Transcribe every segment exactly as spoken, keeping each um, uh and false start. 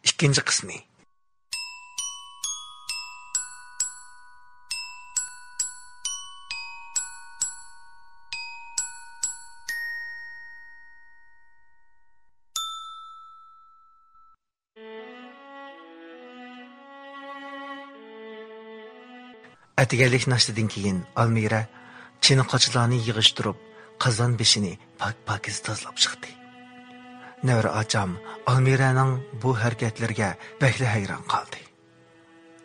ئىككىنچى قىسمى. ئەتىگەنلىك ناشتىدىن كېيىن ئالمىرە چىنە-قاچىلارنى يىغىشتۇرۇپ، قازان بېشىنى پاك-پاكىز تازىلاپ چىقتى. نەۋرە ئاچام ئالمىرەنىڭ بۇ ھەرىكەتلىرىگە بەكلا ھەيران قالدى.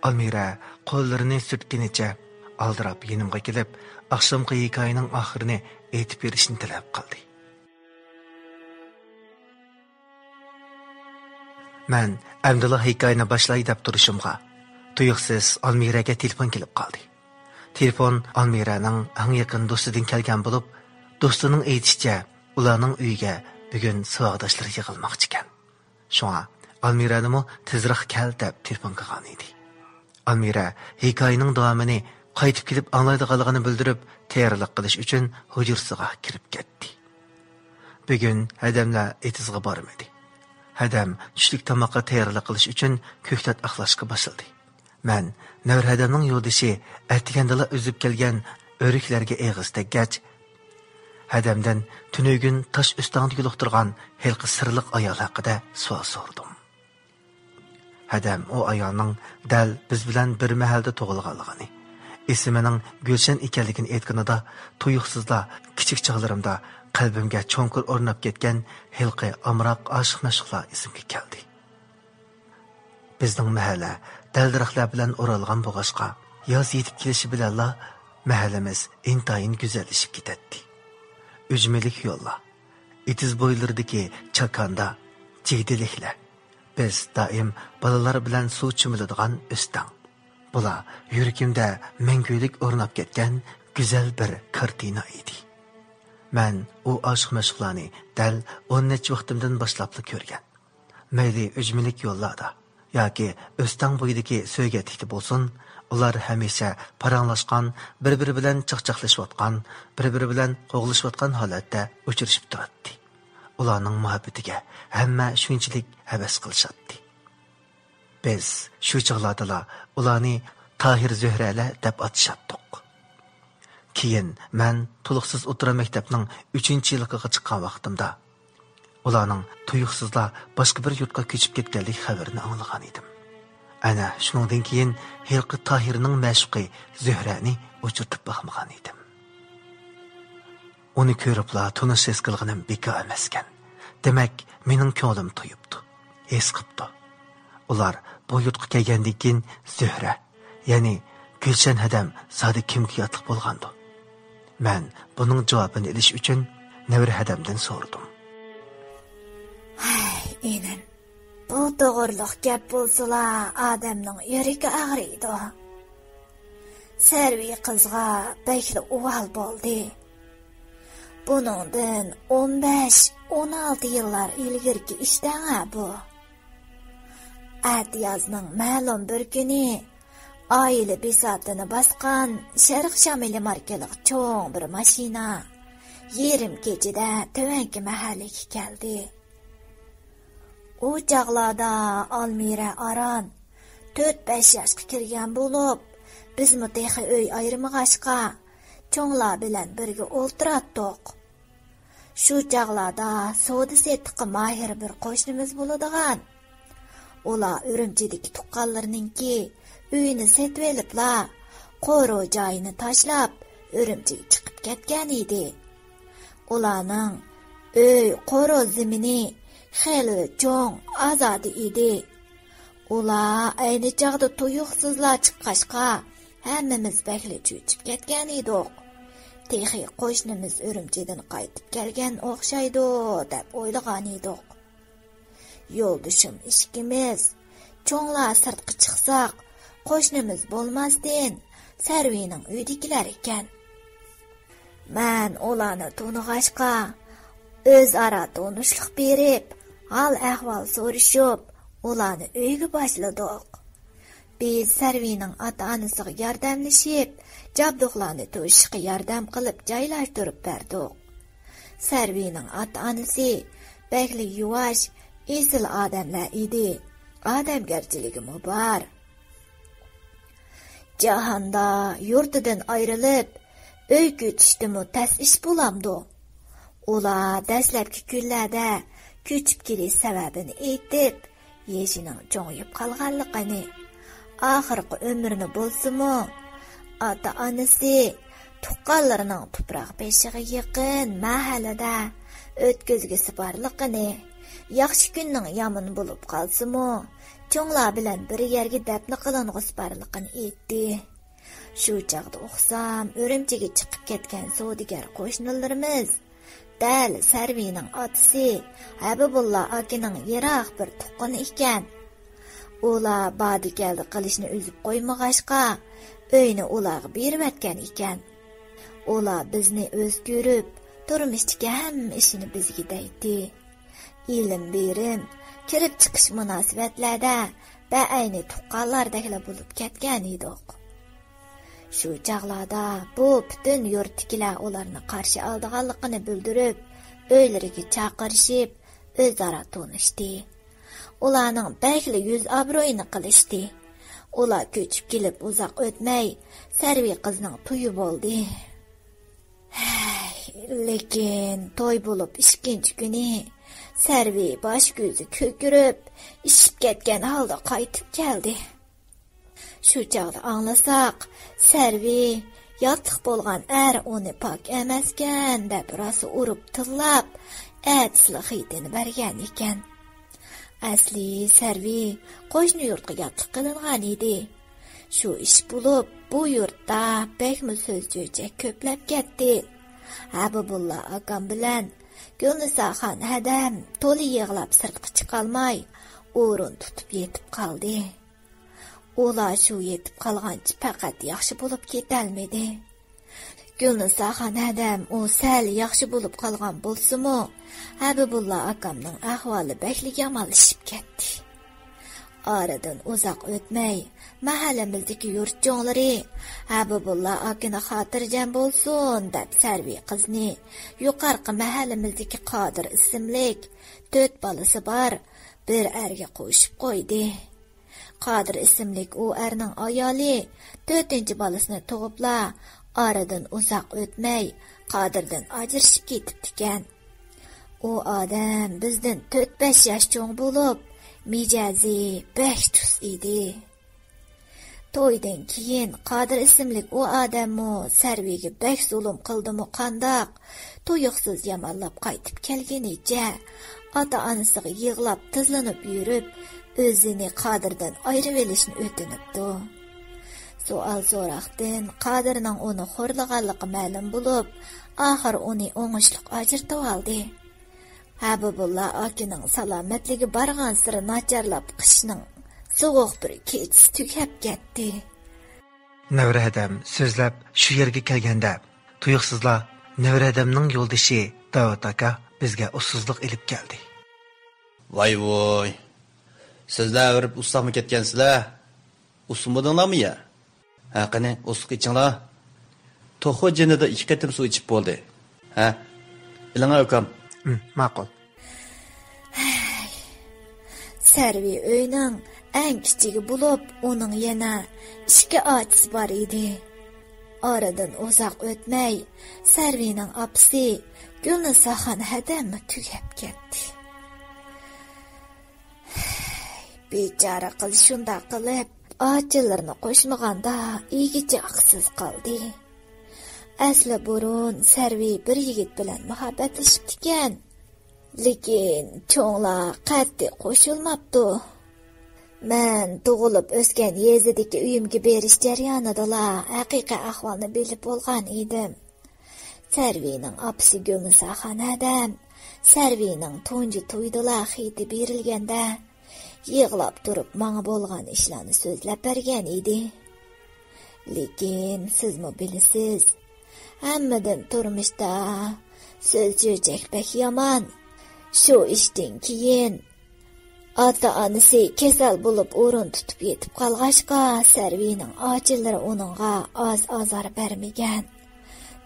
ئالمىرە قوللىرىنى سۈرتكىنىچە ئالدىراپ يېنىمغا كېلىپ، ئاخشامقى ھېكايىنىڭ ئاخىرىنى ئېيتىپ بېرىشنى تەلەپ قىلدى. مەن ئەمدىلا ھېكايىنى باشلاي دەپ تۇرۇشۇمغا، تۇيۇقسىز ئالمىرەگە تېلېفون كېلىپ قالدى. تېلېفون ئالمىرەنىڭ ئەڭ يېقىن دوستىدىن كەلگەن بولۇپ، دوستىنىڭ ئېيتىشىچە، ئۇلارنىڭ ئۆيىگە بۈگۈن ساۋاقداشلىرى يىغىلماقچىكەن. شۇڭا ئالمىرەنىمۇ تېزراق كەل دەپ تېلېفون قىلغان ئىدى. ئالمىرە ھېكايىنىڭ داۋامىنى قايتىپ كېلىپ ئاڭلايدىغانلىقىنى بىلدۈرۈپ، تەييارلىق قىلىش ئۈچۈن ھۇجرىسىغا كىرىپ كەتتى. بۈگۈن ھەدەملەر ئېتىزغا بارمىدى. ھەدەم چۈشلۈك تاماققا تەييارلىق قىلىش ئۈچۈن كۆكتات ئاقلاشقا باشلىدى. مەن نەۋرە ھەدەمنىڭ يولدىشى ئەتىگەندىلا ئۈزۈپ كەلگەن ئۆرۈكلەرگە ئېغىز تەگكەچ، ھەدەمدىن تۈنۈگۈن تاش ئۆستەڭدە يولۇقتۇرغان ھېلىقى سىرلىق ئايال ھەققىدە سوئال سورىدىم. ھەدەم ئۇ ئايالنىڭ دەل بىز بىلەن بىر مەھەلدە تۇغۇلغانلىقىنى، ئىسمىنىڭ گۈلشەن ئىكەنلىكىنى ئېيتقىنىدا، تۇيۇقسىزلا كىچىك چاغلىرىمدا قەلبىمگە چوڭقۇر ئورناپ كەتكەن ھېلىقى ئامراق ئاشىق-مەشۇقلار ئېسىمگە كەلدى. بىزنىڭ مەھەللە دەل-دەرەخلەر بىلەن ئورالغان بولغاچقا، ياز يېتىپ كېلىشى بىلەنلا مەھەللىمىز ئىنتايىن گۈزەللىشىپ كېتەتتى. ئۈجمىلىك يوللار، ئېتىز بويلىرىدىكى چاكاندا جىگدىلىكلەر، بىز دائىم بالىلار بىلەن سۇ چۆمۈلىدىغان ئۆستەڭ. بۇلار يۈرىكىمدە مەڭگۈلۈك ئورناپ كەتكەن گۈزەل بىر كارتىنا ئىدى. مەن ئۇ ئاشىق-مەشۇقلارنى دەل ئون نەچچە ۋاقتىمدىن باشلاپلا كۆرگەن. مەيلى ئۈجمىلىك يوللاردا ياكى ئۆستەڭ بويىدىكى سۆگەتلىكتە بولسۇن، ئۇلار ھەمىشە پاراڭلاشقان، بىر-بىرى بىلەن چاقچاقلىشىۋاتقان، بىر-بىرى بىلەن قوغلىشىۋاتقان ھالەتتە ئۇچرىشىپ تۇراتتى. ئۇلارنىڭ مۇھەببىتىگە ھەممە شۇنچىلىك ھەۋەس قىلىشاتتى. بىز شۇ چاغلاردىلا ئۇلارنى تاھىر زۆھرەلەر دەپ ئاتىشاتتۇق. كېيىن مەن تولۇقسىز ئوتتۇرا مەكتەپنىڭ ئۈچىنچى يىللىقىغا چىققان ۋاقتىمدا، ئۇلارنىڭ تۇيۇقسىزلا باشقا بىر يۇرتقا كۆچۈپ كەتكەنلىك خەۋىرىنى ئاڭلىغان ئىدىم. ئەنە شۇنىڭدىن كېيىن ھېلىقى تاھىرنىڭ مەشۇقى زۆھرەنى ئۇچرىتىپ باقمىغان ئىدىم. ئۇنى كۆرۈپلا تونۇش ھېس قىلغىنىم بىكار ئەمەسكەن. دېمەك، مېنىڭ كۆڭلۈم تويۇپتۇ، ھېس قىپتۇ. ئۇلار بۇ يۇرتقا كەلگەندىن كېيىن زۆھرە، يەنى گۈلشەن ھەدەم زادى كىمگە ياتلىق بولغاندۇ؟ مەن بۇنىڭ جاۋابىنى ئېلىش ئۈچۈن نەۋرە ھەدەمدىن سورىدىم. ھەي، ئىنىم، بۇ توغرىلىق گەپ بولسىلا، ئادەمنىڭ يۈرىكى ئاغرىيدۇ. سەرۋى قىزغا بەكلا ئۇۋال بولدى. بۇنىڭدىن ئون بەش، ئون ئالتە يىللار ئىلگىرىكى ئىشتەڭە بۇ. ئەتىيازنىڭ مەلۇم بىر كۈنى ئائىلە بىساتىنى باسقان شەرق شامىلى ماركىلىق چوڭ بىر ماشىنا يېرىم كېچىدە تۆۋەنكى مەھەللىگە كەلدى. ئۇ چاغلاردا ئالمىرە ئاران تۆت-بەش ياشقا كىرگەن بولۇپ، بىزمۇ تېخى ئۆي ئايرىمىغاچقا، چوڭلار بىلەن بىرگە ئولتۇراتتۇق. شۇ چاغلاردا سودا-سېتىققا ماھىر بىر قوشنىمىز بولىدىغان. ئۇلار ئۈرۈمچىدىكى تۇغقانلىرىنىڭكى ئۆيىنى سېتىۋېلىپلا، قورۇ جايىنى تاشلاپ، ئۈرۈمچىگە چىقىپ كەتكەن ئىدى. ئۇلارنىڭ ئۆي، قورۇ زېمىنى خېلى چوڭ، ئازادە ئىدى. ئۇلار ئەينى چاغدا تۇيۇقسىزلا چىققاچقا، ھەممىمىز بەكلا چۆچۈپ كەتكەن ئىدۇق. تېخى قوشنىمىز ئۈرۈمچىدىن قايتىپ كەلگەن ئوخشايدۇ، دەپ ئويلىغان ئىدۇق. يولدىشىم ئىككىمىز، چوڭلار سىرتقا چىقساق، قوشنىمىز بولماستىن، سەرۋىنىڭ ئۆيىدىكىلەر ئىكەن. مەن ئۇلارنى تونۇغاچقا، ئۆزئارا تونۇشلۇق بېرىپ، ھال-ئەھۋال سورىشىپ، ئۇلارنى ئۆيگە باشلىدۇق. بىز سەرۋىنىڭ ئاتا-ئانىسىغا ياردەملىشىپ، جابدۇقلارنى توشۇشقا ياردەم قىلىپ جايلاشتۇرۇپ بەردۇق. سەرۋىنىڭ ئاتا-ئانىسى بەكلا يۇۋاش، ئېسىل ئادەملەر ئىدى. ئادەمگەرچىلىكىمۇ بار. جاھاندا يۇرتىدىن ئايرىلىپ، ئۆي كۆچۈشتىمۇ تەس ئىش بولامدۇ؟ ئۇلار دەسلەپكى كۈنلەردە كۆچۈپ كېلىش سەۋەبىنى ئېيتىپ، يېشىنىڭ چوڭىيىپ قالغانلىقىنى، ئاخىرقى ئۆمرىنى بولسىمۇ، ئاتا-ئانىسى، تۇغقانلىرىنىڭ تۇپراق بېشىغا يېقىن مەھەللىدە ئۆتكۈزگۈسى بارلىقىنى، ياخشى كۈننىڭ يامان بولۇپ قالسىمۇ، چوڭلار بىلەن بىر يەرگە دەپنە قىلىنغۇسى بارلىقىنى ئېيتتى. شۇ چاغدا ئۇقسام، ئۈرۈمچىگە چىقىپ كەتكەن سودىگەر قوشنىلىرىمىز دەل سەرۋىنىڭ ئاتىسى ھەبىبۇللا ئاكىنىڭ يىراق بىر تۇغقىنى ئىكەن. ئۇلار باردى-كەلدى قىلىشنى ئۈزۈپ قويمىغاچقا، ئۆينى ئۇلارغا بېرىۋەتكەن ئىكەن. ئۇلار بىزنى ئۆز كۆرۈپ، تۇرمۇشتىكى ھەممە ئىشىنى بىزگە دەيتتى. ئېلىم-بېرىم، كىرىپ-چىقىش مۇناسىۋەتلەردە بەئەينى تۇغقانلاردەكلا بولۇپ كەتكەن ئىدۇق. شۇ چاغلاردا بۇ پۈتۈن يۇرتتىكىلەر ئۇلارنى قارشى ئالىدىغانلىقىنى بىلدۈرۈپ، ئۆيلىرىگە چاقىرىشىپ، ئۆزئارا تونۇشتى. ئۇلارنىڭ بەكلا يۈز-ئابرۇيىنى قىلىشتى. ئۇلار كۆچۈپ كېلىپ ئۇزاق ئۆتمەي، سەرۋى قىزنىڭ تويى بولدى. ھەي، لېكىن توي بولۇپ ئىككىنچى كۈنى سەرۋى باش-كۆزى كۆكىرىپ، ئىششىپ كەتكەن ھالدا قايتىپ كەلدى. شۇ چاغدا ئاڭلىساق، سەرۋى ياتلىق بولغان ئەر ئۇنى پاك ئەمەسكەن دەپ راسا ئۇرۇپ تىللاپ، ئەتىسىلا خېتىنى بەرگەن ئىكەن. ئەسلى سەرۋى قوشنا يۇرتقا ياتلىق قىلىنغان ئىدى. شۇ ئىش بولۇپ، بۇ يۇرتتا بەكمۇ سۆز-چۆچەك كۆپلەپ كەتتى. ھەبىبۇللا ئاكام بىلەن گۈلنىساخان ھەدەم تولا يىغلاپ سىرتقا چىقالماي، ئورۇن تۇتۇپ يېتىپ قالدى. ئۇلار شۇ يېتىپ قالغانچە پەقەت ياخشى بولۇپ كېتەلمىدى. گۈلنىساخان ھەدەم ئۇ سەل ياخشى بولۇپ قالغان بولسىمۇ، ھەبىبۇللا ئاكامنىڭ ئەھۋالى بەكلا يامانلىشىپ كەتتى. ئارىدىن ئۇزاق ئۆتمەي، مەھەللىمىزدىكى يۇرت چوڭلىرى ھەبىبۇللا ئاكىنى خاتىرجەم بولسۇن دەپ سەرۋى قىزنى يۇقارقى مەھەللىمىزدىكى قادىر ئىسىملىك تۆت بالىسى بار بىر ئەرگە قوشۇپ قويدى. قادىر ئىسىملىك ئۇ ئەرنىڭ ئايالى تۆتىنچى بالىسىنى تۇغۇپلا، ئارىدىن ئۇزاق ئۆتمەي، قادىردىن ئاجرىشىپ كېتىپتىكەن. ئۇ ئادەم بىزدىن تۆت-بەش ياش چوڭ بولۇپ، مىجەزى بەك تۈز ئىدى. تويدىن كېيىن قادىر ئىسىملىك ئۇ ئادەممۇ سەرۋىگە بەك زۇلۇم قىلدىمۇ قانداق، تۇيۇقسىز يامانلاپ قايتىپ كەلگىنىچە، ئاتا-ئانىسىغا يىغلاپ، تىزلىنىپ يۈرۈپ، ئۆزىنى قادىردىن ئايرىۋېلىشنى ئۆتۈنۈپتۇ. سوئال-سوراقتىن قادىرنىڭ ئۇنى خورلىغانلىقى مەلۇم بولۇپ، ئاخىر ئۇنى ئوڭۇشلۇق ئاجرىتىۋالدى. ھەبىبۇللا ئاكىنىڭ سالامەتلىكى بارغانسېرى ناچارلاپ، قىشنىڭ سوغۇق بىر كېچىسى تۈگەپ كەتتى. نەۋرە ھەدەم سۆزلەپ شۇ يەرگە كەلگەندە، تۇيۇقسىزلا نەۋرە ھەدەمنىڭ يولدىشى داۋۇت ئاكا بىزگە ئۇسسۇزلۇق ئېلىپ كەلدى. ۋاي ۋۇي، سىزلەر ئاۋۇرۇپ ئۇسساقمۇ كەتكەنسىلەر؟ ئۇسسىمىدىڭلارمۇ يا؟ ھە، قېنى، ئۇسسۇق ئىچىڭلار. توخۇ جېنىدا ئىككى قېتىم سۇ ئىچىپ بولدى. ھە؟ ئېلىڭە ئۇكام. ئىم، ماقۇل. سەرۋى ئۆينىڭ ئەڭ كىچىكى بولۇپ، ئۇنىڭ يەنە ئىككى ئاچىسى بار ئىدى. ئارىدىن ئۇزاق ئۆتمەي، سەرۋىنىڭ ئاپىسى گۈلنىساخان ھەدەممۇ تۈگەپ كەتتى. بىچارە قىز شۇنداق قىلىپ، ئاچىلىرىنى قوشمىغاندا ئىگە-چاقىسىز قالدى. ئەسلى بۇرۇن سەرۋى بىر يىگىت بىلەن مۇھەببەتلىشىپتىكەن. لېكىن چوڭلار قەتئىي قوشۇلماپتۇ. مەن تۇغۇلۇپ ئۆسكەن يېزىدىكى ئۆيۈمگە بېرىش جەريانىدىلا ھەقىقىي ئەھۋالنى بىلىپ بولغان ئىدىم. سەرۋىنىڭ ئاپىسى گۈلنىساخان ھەدەم سەرۋىنىڭ تۇنجى تويىدىلا خېتى بېرىلگەندە، يىغلاپ تۇرۇپ ماڭا بولغان ئىشلارنى سۆزلەپ بەرگەن ئىدى. لېكىن سىزمۇ بىلىسىز، ھەممىدىن تۇرمۇشتا سۆز-چۆچەك بەك يامان. شۇ ئىشتىن كېيىن ئاتا-ئانىسى كېسەل بولۇپ ئورۇن تۇتۇپ يېتىپ قالغاچقا، سەرۋىنىڭ ئاچىلىرى ئۇنىڭغا ئاز ئازار بەرمىگەن.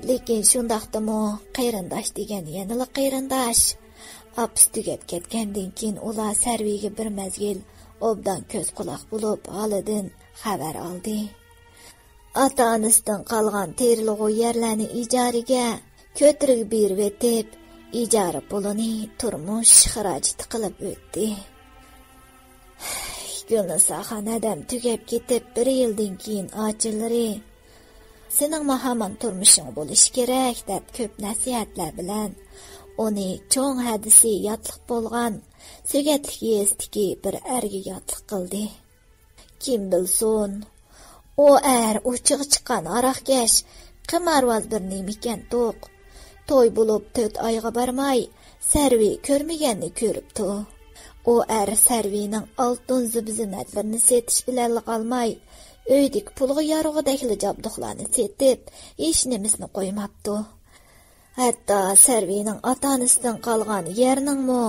لېكىن شۇنداقتىمۇ قېرىنداش دېگەن يەنىلا قېرىنداش. ئاپىسى تۈگەپ كەتكەندىن كېيىن ئۇلار سەرۋىگە بىر مەزگىل ئوبدان كۆز قۇلاق بولۇپ، ھالىدىن خەۋەر ئالدى. ئاتا-ئانىسىدىن قالغان تېرىلغۇ يەرلەرنى ئىجارىگە كۆتۈرگە بېرىۋېتىپ، ئىجارە پۇلىنى تۇرمۇش خىراجىتى قىلىپ ئۆتتى. گۈلنىساخان ھەدەم تۈگەپ كېتىپ، بىر يىلدىن كېيىن ئاچىلىرى، «سېنىڭمۇ ھامان تۇرمۇشۇڭ بولۇشى كېرەك» دەپ، كۆپ نەسىھەتلەر بىلەن ئۇنى چوڭ ھەدىسى ياتلىق بولغان سۆگەتلىك يېزىسىدىكى بىر ئەرگە ياتلىق قىلدى. كىم بىلسۇن، ئۇ ئەر ئۇچىغا چىققان ھاراقكەش، قىمارۋاز بىر نېمىكەن توق. توي بولۇپ تۆت ئايغا بارماي، سەرۋى كۆرمىگەننى كۆرۈپتۇ. ئۇ ئەر سەرۋىنىڭ ئالتۇن زىبۇ-زىننەتلىرىنى سېتىش بىلەنلا قالماي، ئۆيدىكى پۇلغا يارىغۇدەكلا جابدۇقلارنى سېتىپ، ھېچ نېمىسىنى قويماپتۇ. ھەتتا سەرۋىنىڭ ئاتا-ئانىسىدىن قالغان يەرنىڭمۇ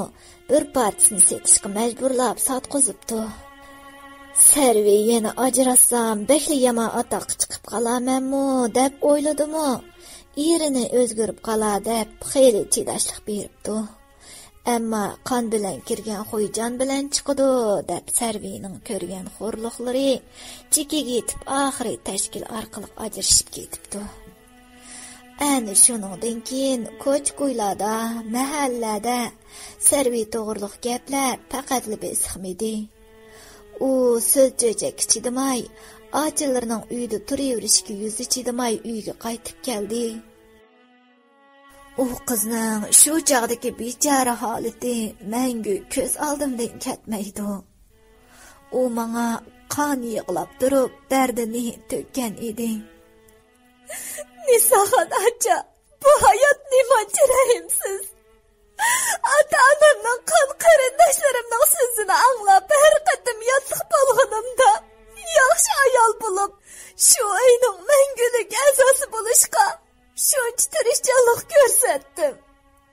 بىر پارچىسىنى سېتىشقا مەجبۇرلاپ ساتقۇزۇپتۇ. سەرۋى يەنە ئاجراشسام، بەكلا يامان ئاتاققا چىقىپ قالارمەنمۇ دەپ ئويلىدىمۇ، ئېرىنى ئۆزگىرىپ قالار دەپ خېلى چىداشلىق بېرىپتۇ. ئەمما «قان بىلەن كىرگەن خۇي جان بىلەن چىقىدۇ» دەپ، سەرۋىنىڭ كۆرگەن خورلۇقلىرى چېكىگە يېتىپ، ئاخىرى تەشكىل ئارقىلىق ئاجرىشىپ كېتىپتۇ. ئەنە شۇنىڭدىن كېيىن كوچا-كويلاردا، مەھەللىلەردە سەرۋى توغرىلىق گەپلەر پەقەتلا بېسىقمىدى. ئۇ سۆز-چۆچەككە چىدىماي، ئاچىلىرىنىڭ ئۆيىدە تۇرۇۋېرىشىگە يۈزى چىدىماي، ئۆيىگە قايتىپ كەلدى. ئۇ قىزنىڭ شۇ چاغدىكى بىچارە ھالىتى مەڭگۈ كۆز ئالدىمدىن كەتمەيدۇ. ئۇ ماڭا قان يىغلاپ تۇرۇپ، دەردىنى تۆككەن ئىدى. نىساخان ئاچا، بۇ ھايات نېمانچە رەھىمسىز! ئاتا-ئانامنىڭ، قان قېرىنداشلىرىمنىڭ سۆزىنى ئاڭلاپ، ھەر قېتىم ياتلىق بولغىنىمدا، ياخشى ئايال بولۇپ، شۇ ئۆينىڭ مەڭگۈلۈك ئەزاسى بولۇشقا شۇنچە تىرىشچانلىق كۆرسەتتىم.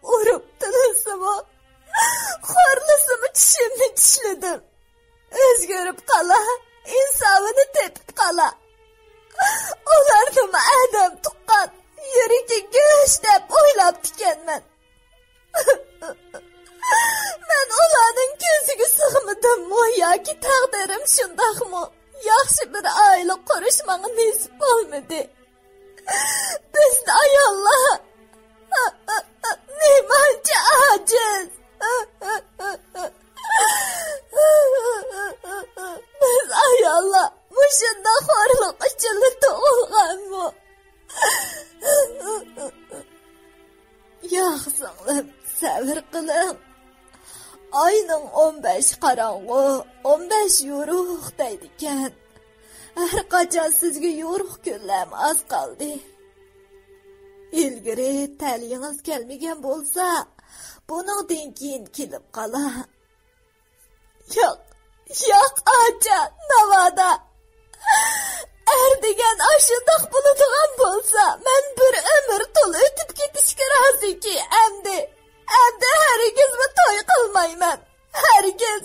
ئۇرۇپ تىللىسىمۇ، خورلىسىمۇ چىشىمنى چىشلىدىم. ئۆزگىرىپ قالا، ئىنسابىنى تېپىپ قالا. ئۇلارنىمۇ ئادەم تۇغقان، يۈرىكى گۆش دەپ ئويلاپتىكەنمەن. مەن ئۇلارنىڭ كۆزىگە سىغمىدىممۇ ياكى تەقدىرىم شۇنداقمۇ؟ ياخشى بىر ئائىلە قۇرۇش ماڭا نېسىپ بولمىدى. بىز ئاياللار نېمانچە ئاجىز! بىز ئاياللار مۇشۇنداق خورلۇق ئىچىدە تۇغۇلغانمۇ؟ ياق، سىڭلىم، سەۋر قىلىڭ. ئاينىڭ ئون بەش قاراڭغۇ، ئون بەش يورۇق دەيدىكەن. ھەر قاچان سىزگە يورۇق كۈنلەرمۇ ئاز قالدى. ئىلگىرى تەلىيىڭىز كەلمىگەن بولسا، بۇنىڭدىن كېيىن كېلىپ قالا. ياق، ياق، ئاچا، ناۋادا. ئەر دېگەن ئاشۇنداق بولىدىغان بولسا، مەن بىر ئۆمۈر تولا ئۆتۈپ كېتىشكە رازىكى، ئەمدى، ئەمدى ھەرگىزمۇ توي قىلمايمەن. ھەرگىز،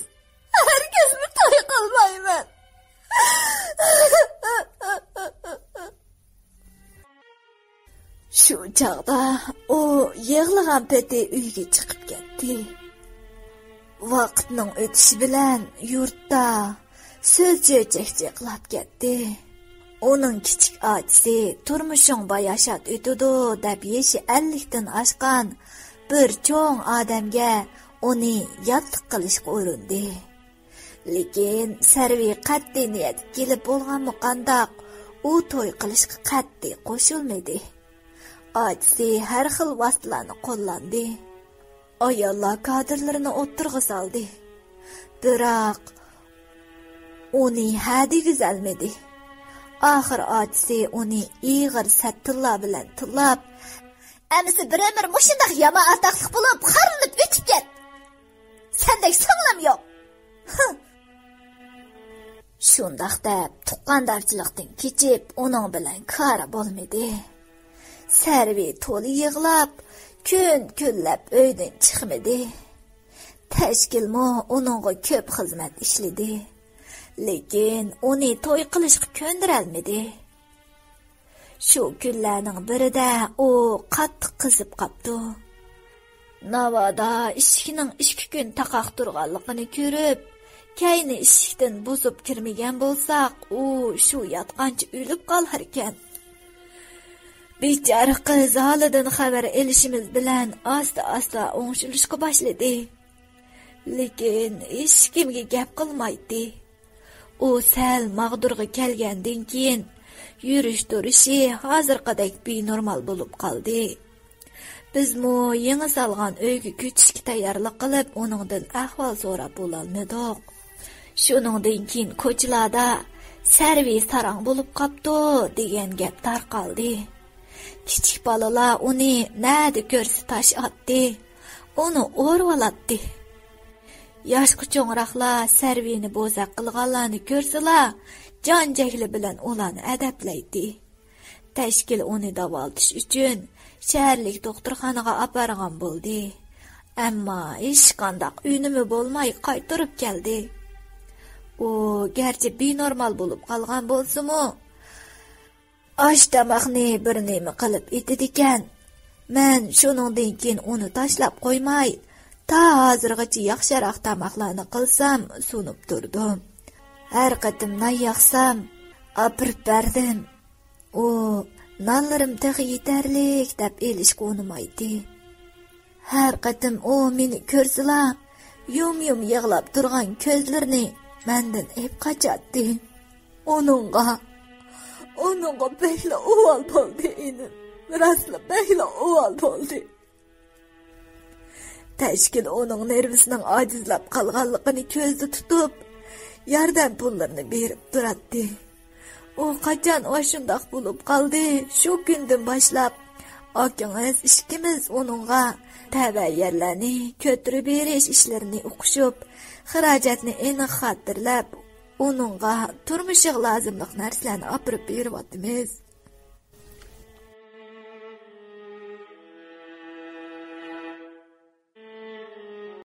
ھەرگىزمۇ توي قىلمايمەن. شۇ چاغدا ئۇ يىغلىغان پېتى ئۆيگە چىقىپ كەتتى. ۋاقىتنىڭ ئۆتۈشى بىلەن يۇرتتا سۆز-چۆچەك جىقلاپ كەتتى. ئۇنىڭ كىچىك ئاچىسى تۇرمۇشۇڭ باياشات ئۆتىدۇ دەپ، يېشى ئەللىكتىن ئاشقان بىر چوڭ ئادەمگە ئۇنى ياتلىق قىلىشقا ئۇرۇندى. لېكىن سەرۋى قەتئىي نىيەتكە كېلىپ بولغانمۇ قانداق، ئۇ توي قىلىشقا قەتئىي قوشۇلمىدى. ئاچىسى ھەر خىل ۋاسىتىلەرنى قوللاندى. ئاياللار كادىرلىرىنى ئوتتۇرىغا سالدى. بىراق، ئۇنى ھە دېگۈزەلمىدى. ئاخىر ئاچىسى ئۇنى ئېغىر سەت تىللار بىلەن تىللاپ، ئەمىسە بىر ئۆمۈر مۇشۇنداق يامان ئاتاقلىق بولۇپ، خارلىنىپ ئۆتۈپ كەت. سەندەك سىڭلىم يوق. ھە. شۇنداق دەپ، تۇغقاندارچىلىقتىن كېچىپ، ئۇنىڭ بىلەن كارى بولمىدى. سەرۋى تولا يىغلاپ، كۈن كۈنلەپ ئۆيدىن چىقمىدى. تەشكىلمۇ ئۇنىڭغا كۆپ خىزمەت ئىشلىدى. لېكىن ئۇنى توي قىلىشقا كۆندۈرەلمىدى. شۇ كۈنلەرنىڭ بىرىدە ئۇ قاتتىق قىزىپ قاپتۇ. ناۋادا ئىشىكنىڭ ئىككى كۈن تاقاق تۇرغانلىقىنى كۆرۈپ، كەينى ئىشىكتىن بۇزۇپ كىرمىگەن بولساق، ئۇ شۇ ياتقانچە ئۆلۈپ قالاركەن. بىچارە قىز ھالىدىن خەۋەر ئېلىشىمىز بىلەن ئاستا-ئاستا ئوڭشىلىشقا باشلىدى. لېكىن ھېچكىمگە گەپ قىلمايتتى. ئۇ سەل ماغدۇرغا كەلگەندىن كېيىن، يۈرۈش تۇرۇشى ھازىرقىدەك بىنورمال بولۇپ قالدى. بىزمۇ يېڭى سالغان ئۆيگە كۆچۈشكە تەييارلىق قىلىپ، ئۇنىڭدىن ئەھۋال سوراپ بولالمىدۇق. شۇنىڭدىن كېيىن كوچىلاردا «سەرۋى ساراڭ بولۇپ قاپتۇ» دېگەن گەپ تارقالدى. كىچىك بالىلار ئۇنى نەدە كۆرسە تاش ئاتتى، ئۇنى ئورىۋالاتتى. ياشقا چوڭراقلار سەرۋىنى بوزەك قىلغانلارنى كۆرسىلا، جان-جەھلى بىلەن ئۇلارنى ئەدەپلەيتتى. تەشكىل ئۇنى داۋالىتىش ئۈچۈن شەھەرلىك دوختۇرخانىغا ئاپارغان بولدى. ئەمما ھېچقانداق ئۈنۈمى بولماي قايتۇرۇپ كەلدى. ئۇ گەرچە بىنورمال بولۇپ قالغان بولسىمۇ، ئاش تاماقنى بىر نېمە قىلىپ ئېتىدىكەن. مەن شۇنىڭدىن كېيىن ئۇنى تاشلاپ قويماي، تا ھازىرغىچە ياخشىراق تاماقلارنى قىلسام، سۇنۇپ تۇردۇم. ھەر قېتىم نان ياقسام، ئاپىرىپ بەردىم. ئۇ نانلىرىم تېخى يېتەرلىك دەپ ئېلىشقا ئۇنىمايتتى. ھەر قېتىم ئۇ مېنى كۆرسىلا، يۇم-يۇم يىغلاپ تۇرغان كۆزلىرىنى مەندىن ئېلىپ قاچاتتى. ئۇنىڭغا، ئۇنىڭغا بەكلا ئۇۋال بولدى، ئىنىم. راستلا بەكلا ئۇۋال بولدى. تەشكىل ئۇنىڭ نېرۋىسىنىڭ ئاجىزلاپ قالغانلىقىنى كۆزدە تۇتۇپ، ياردەم پۇللىرىنى بېرىپ تۇراتتى. ئۇ قاچان ئاشۇنداق بولۇپ قالدى، شۇ كۈندىن باشلاپ ئاكىڭىز ئىككىمىز ئۇنىڭغا تەۋە يەرلەرنى كۆتۈرۈۋېرىش ئىشلىرىنى ئۇقۇشۇپ، خىراجەتنى ئېنىق خاتىرىلەپ، ئۇنىڭغا تۇرمۇشىغا لازىملىق نەرسىلەرنى ئاپىرىپ بېرىۋاتىمىز.